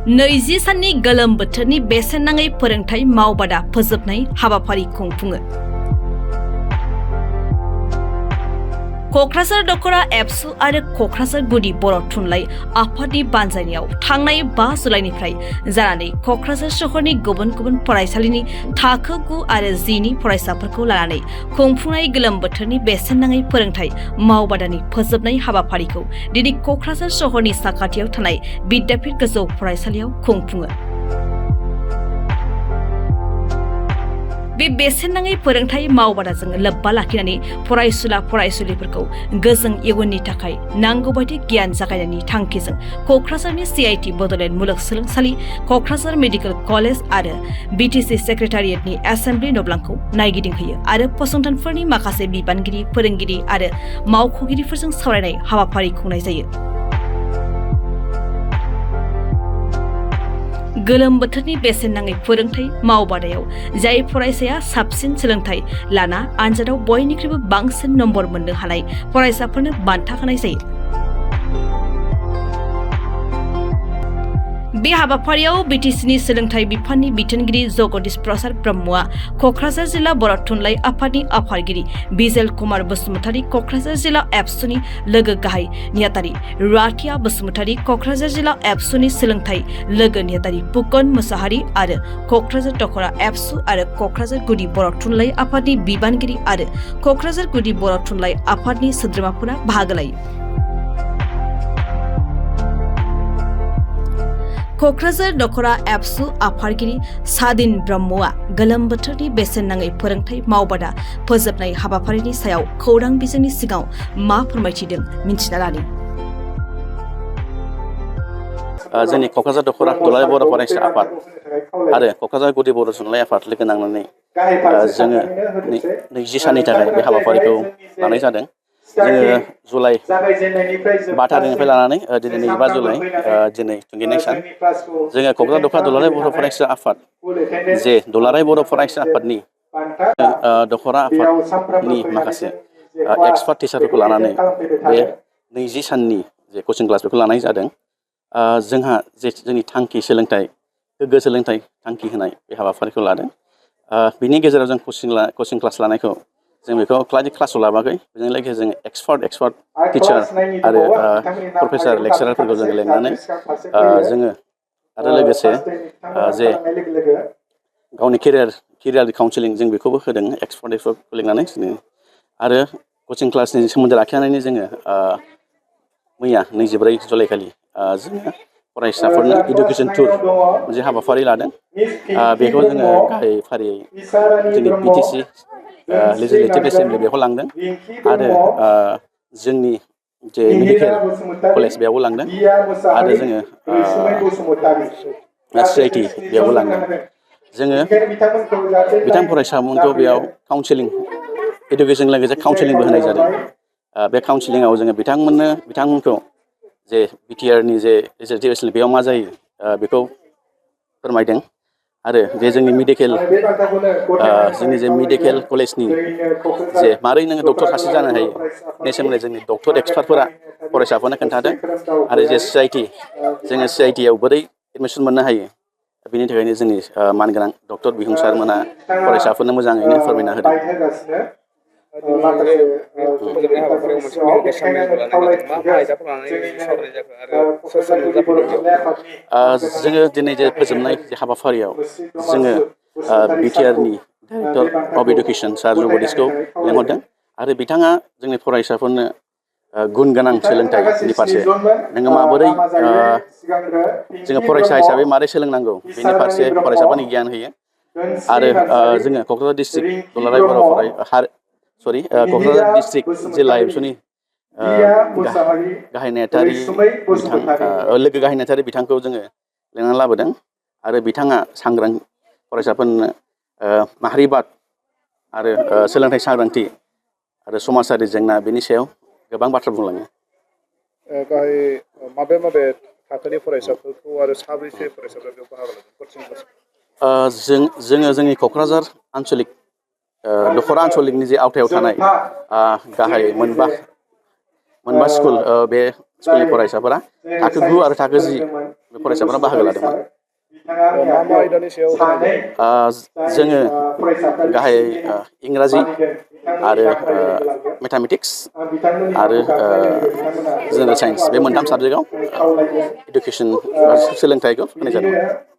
20 साननि गोलोम बोथोरनि बेसेन नाङै फोरोंथाय मावबादा फोजोबनाय हाबाफारि खुंफुङो। क'क्राझार दख'रा एबसु आरो क'क्राझार गुदि बर' थुनलाइ आफादनि बानजायनायाव थांनाय 5 जुलाइनिफ्राय जानानै क'क्राझार शहरनि गुबुन गुबुन फरायसालिनि थाखो 9 आरो 10 नि फरायसाफोरखौ लानानै खुंफुंनाय गोलोम बोथोरनि बेसेन नाङै फोरोंथाय मावबादानि फोजोबनाय हाबाफारिखौ दिनै क'क्राझार शहरनि साखाथियाव थानाय बिद्यापीठ गोजौ फरायसालियाव खुंफुङो। बे बेसेन नाङै फोरोंथाय मावबादाजों लोब्बा लाखिनानै फरायसुला फरायसुलिफोरखौ गोजों इयुननि थाखाय नांगौ बायदि गियान जागायनायनि थांखिजों क'क्राझारनि CIT बड'लेण्ड मुलुगसोलोंसालि, क'क्राझार मेडिकेल कलेज आरो BTC सेक्रेटारियेटनि एसेम्बलि नब्लांखौ नायगिदिंहैयो आरो फसंथानफोरनि माखासे बिबानगिरि, फोरोंगिरि आरो मावख'गिरिफोरजों सावरायनाय हाबाफारि खुंनाय जायो। गोलोम बोथोरनि बेसेन नाङै फोरोंथाय मावबादायाव जाय फरायसाया साबसिन सोलोंथाय लाना आनजादाव बयनिख्रुइबो बांसिन नम्बर मोननो हानाय फरायसाफोरनो बान्था होनाय जायो। बे हाबाफारियाव BTCनि सोलोंथाय बिफाननि बिथोनगिरि जगदीश प्रसाद ब्रह्मआ क'क्राझार जिल्ला बर' थुनलाइ आफादनि आफादगिरि बिजेल कुमार बसुमतारी, क'क्राझार जिल्ला एबसुनि लोगो गाहाय नेहाथारि राथिया बसुमतारी, क'क्राझार जिल्ला एबसुनि सोलोंथाय लोगो नेहाथारि पुकन मुसाहारि आरो क'क्राझार दख'रा एबसु आरो क'क्राझार गुदि बर' थुनलाइ आफादनि बिबानगिरि आरो क'क्राझार गुदि बर' थुनलाइ आफादनि सोद्रोमाफोरा बाहागो लायो। क'क्राझार दख'रा एबसु आफादगिरि सादिन ब्रह्मआ गोलोम बोथोरनि बेसेन नाङै फोरोंथाय मावबादा फोजोबनाय हाबाफारिनि सायाव खौरां बिजोंनि सिगाङाव मा फोरमायथिदों मिन्थिना लानि। जोंनि क'क्राझार दख'रा दुलाराय बर' फरायसा आफाद आरो क'क्राझार गुदि बर' थुनलाइ आफाद लोगो नांनानै जोङो 20 साननि थाखाय बे हाबाफारिखौ लानाय जादों। जोङो जुलाइ 5 थारिखनिफ्राय लानानै दिनै 25 जुलाइ दिनै 29 सान जोङो क'क्राझार दख'रा दुलाराय बर' फरायसा आफाद जे दुलाराय बर' फरायसा आफादनि दख'रा आफादनि माखासे एक्सपार्ट टिचारफोरखौ लानानै बे 20 साननि जे कचिं क्लास बेखौ लानाय जादों। जोंहा जे जोंनि थांखि सोलोंथाइ गोग्गो सोलोंथाइ थांखि होनाय बे हाबाफारिखौ लादों। बिनि गेजेराव जों कचिं क्लास लानायखौ जों बेखौ खालि क्लासाव लाबाखै, बेजों लोगोसे जों एक्सपार्ट टिचार आरो प्रफेसार लेक्सारारफोरखौ जों लेंनानै जोङो आरो लोगोसे जे गावनि केरियार काउन्सिलिं जों बेखौबो होदों एक्सपार्टफोरखौ लिंनानै आरो कचिं क्लासनि सोमोन्दो लाखिनानैनो जोङो मैया 24 जुलाइखालि जोङो फरायसाफोरनो इडुकेसन टुर मोनसे हाबाफारि लादों। बेखौ जोङो गाहाय फारियै जोंनि BTC लेजिस्लेटिभ एसेमब्लि बेखौ लांदों आरो जोंनि जे मेडिकेल कलेज बेयावबो लांदों आरो जोङो CIT बेयावबो लांदों। जोङो बिथां फरायसामोनखौ बेयाव काउन्सिलिं इडुकेसन लोगोसे काउन्सिलिंबो होनाय जादों। बे काउन्सिलिंआव जोङो बिथांमोनखौ जे BTRनि जे लेजिस्लेटिभ एसेमब्लि बेयाव मा जायो बेखौ फोरमायदों आरो बे जोंनि मेडिकेल कलेजनि जे मारै नोङो डक्टर सासे जानो हायो बेनि सोमोन्दै जोंनि डक्टर एक्सपार्टफोरा फरायसाफोरनो खोन्थादों आरो जे जोङो CITआव बोरै एडमिसन मोननो हायो बेनि थाखायनो जोंनि मानगोनां डक्टर बिहुंसारमोनहा फरायसाफोरनो मोजाङैनो फोरमायना होदों। जोङो दिनै जे फोजोबनाय हाबाफारियाव जोङो BTRनि डाइरेक्टर अफ इडुकेसन सार जगदीशखौ लेंहरदों आरो बिथाङा जोंनि फरायसाफोरनो गुन गोनां सोलोंथाइनि फारसे नोङो माबोरै जोङो फरायसा हिसाबै माबोरै सोलोंनांगौ बेनि फारसे फरायसाफोरनि गियान होयो आरो जोङो क'क्राझार डिस्ट्रिक्ट दुलाराय बर' क'क्राझार डिस्ट्रिक्ट जिल्ला एबसुनि गाहाय नेहाथारि लोगो गाहाय नेहाथारि बिथांखौ जोङो लेंनानै लाबोदों आरो बिथाङा सांग्रां फरायसाफोरनो माहारिबाद आरो सोलोंथाइ सांग्रांथि आरो समाजारि जेंना बेनि सायाव गोबां बाथ्रा बुंलाङो। गाहाय माबे थाखोनि फरायसाफोरखौ आरो साबैसे फरायसाफोरा बेयाव बाहागो लादों? जोङो जोंनि क'क्राझार आन्चलिक दख'रा आन्चलिकनि जे आवथायाव थानाय गाहाय मोनबा स्कुल बे स्कुलनि फरायसाफोरा थाखो 9 आरो थाखो 10 बे फरायसाफोरा बाहागो लादोंमोन। मा आयदानि सायाव होनाय जायो? जोङो गाहायै इंराजि आरो मेथामेटिक्स आरो जेनेरेल साइन्स बे मोनथाम साबजेक्टआव इडुकेसन बा सोलोंथाइखौ होनाय जादोंमोन।